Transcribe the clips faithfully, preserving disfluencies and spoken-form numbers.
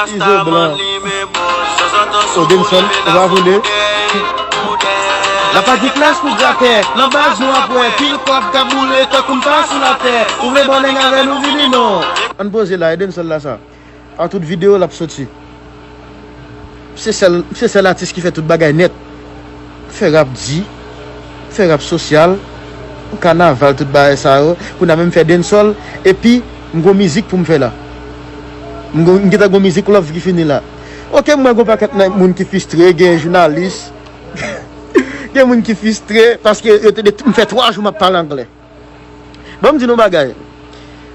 Izo blan. O Denson, ou pa vle. Lapadik lès pou gratè, nan baz nou ap wè, pil kòb k ap boule tankou m pa sou latè. Ou vle bòleng avè nou, vini non. Ann poze la, e Denson la sa. A tout videyo l ap soti. Se sèl, se sèl atis ki fè tout bagay nèt. Fè rap di, fè rap sosyal, kanaval, tout bagay sa yo. Kounye a menm fè dancehall, epi m gon mizik pou m fè la. M gon, m gentan gon mizik love ki fini la. Oke, m wè gon pakèt nan moun ki fistre, gen jounalis, gen moun ki fistre, paske yo te de, m fè twa jou m ap pale anglè. Bon, m di nou bagay.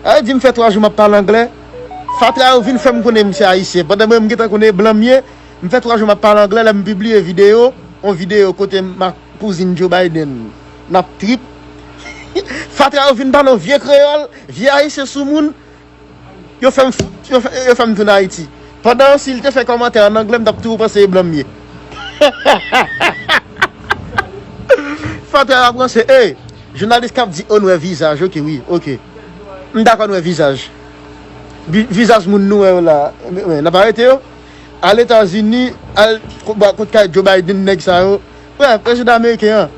A di m fè twa jou m ap pale anglè. Fatra yo vin fè m konnen m se ayisyen. Pandan mwen, m gentan konnen blan m ye. M fè twa jou m ap pale anglè, lè m pibliye videyo, yon videyo kote m ak kouzin Joe Biden n ap trip. Fatra yo vin pale yon vye kreyòl, vye ayisyen soumoun. Yo fè m fout, yo fè, yo fè m tounen Ayiti. Pandan si l te fè kòmantè an anglè, m t ap toujou panse e blan m ye. Fatra ap ranse, ey, jounalis k ap di, o, n wè vizaj, oke, wi, oke. M dakò n wè vizaj. Vi-, vizaj moun nou wè yo la, n ap arete yo. Al Etazini, al ko-, ba, kot kay Joe Biden, nèg sa yo. Wè, prezidan ameriken an.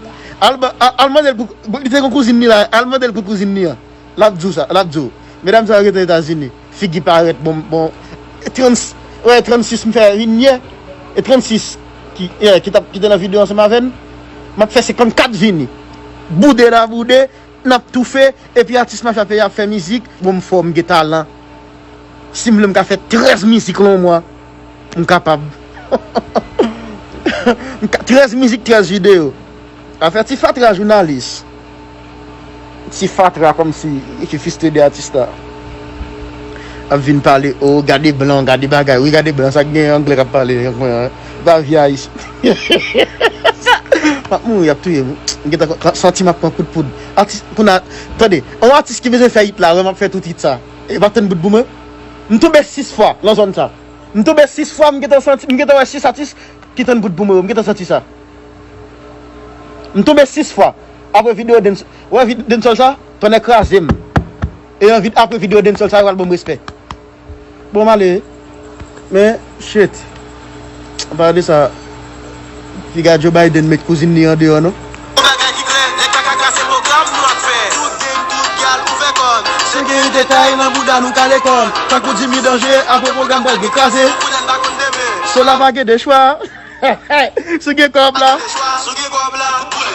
Al, ba, al, al mande l pou, li te gon kouzin li la, al mande l pou kouzin li an. L ap di w sa, l ap di w. Medam sa yo rete Etazini. Figi parèt, bon, bon. Trannsis, wè, trannsis m fè vin yè. E trannsis ki, yè, ki t ap, ki te nan videyo ansanm avè n. M ap fè senkannkat vini. Boude n a boude, n ap toufe, epi atis mache ap fè mizik. Bon, m fò, m gen talan. Si m vle, m ka fè trèz mizik lan yon mwa. M kapab. M ka, trèz mizik, trèz videyo. Afè ti fatra jounalis. Ti fatra kòmsi ki fistre de atis la. Ap vin pale, o, gade blan, gade bagay. Wi, gade blan, sa k gen anglè k ap pale, mwen, pa vye ayisyen. M ap mouri, y ap touye m. M gentan santi m ap pran kout poud. Atis, pou n a, tande, yon atis ki bezwen fè hit la, wè m ap fè tout hit sa. E pa tann bout pou mwen. M tonbe sis fwa nan zòn sa. M tonbe sis fwa, m gentan santi, m gentan wè sis atis ki tann bout pou mwen yo, m gentan santi sa. M tonbe sis fwa. Apre videyo dance, wè vid-, dancehall sa, tonnè kraze m. E anvi, apre videyo dancehall sa, yo pral ban m respè. Bon, m ale. Men, shit. Anpale de sa, piga Joe Biden met kouzin li andeyò, non? Yon bagay ki klè, nèg pa ka kase pwogram nou ap fè. Tout gang, tout gal, ouvè kòn. Si gen detay nan bouda nou kale kòn. Tankou Jimmy Danje, apre pwogram pral gen kraze. Pou nèg pa konn demen. Sola pa gen de chwa. Si w gen kòb la. Si w gen kòb la.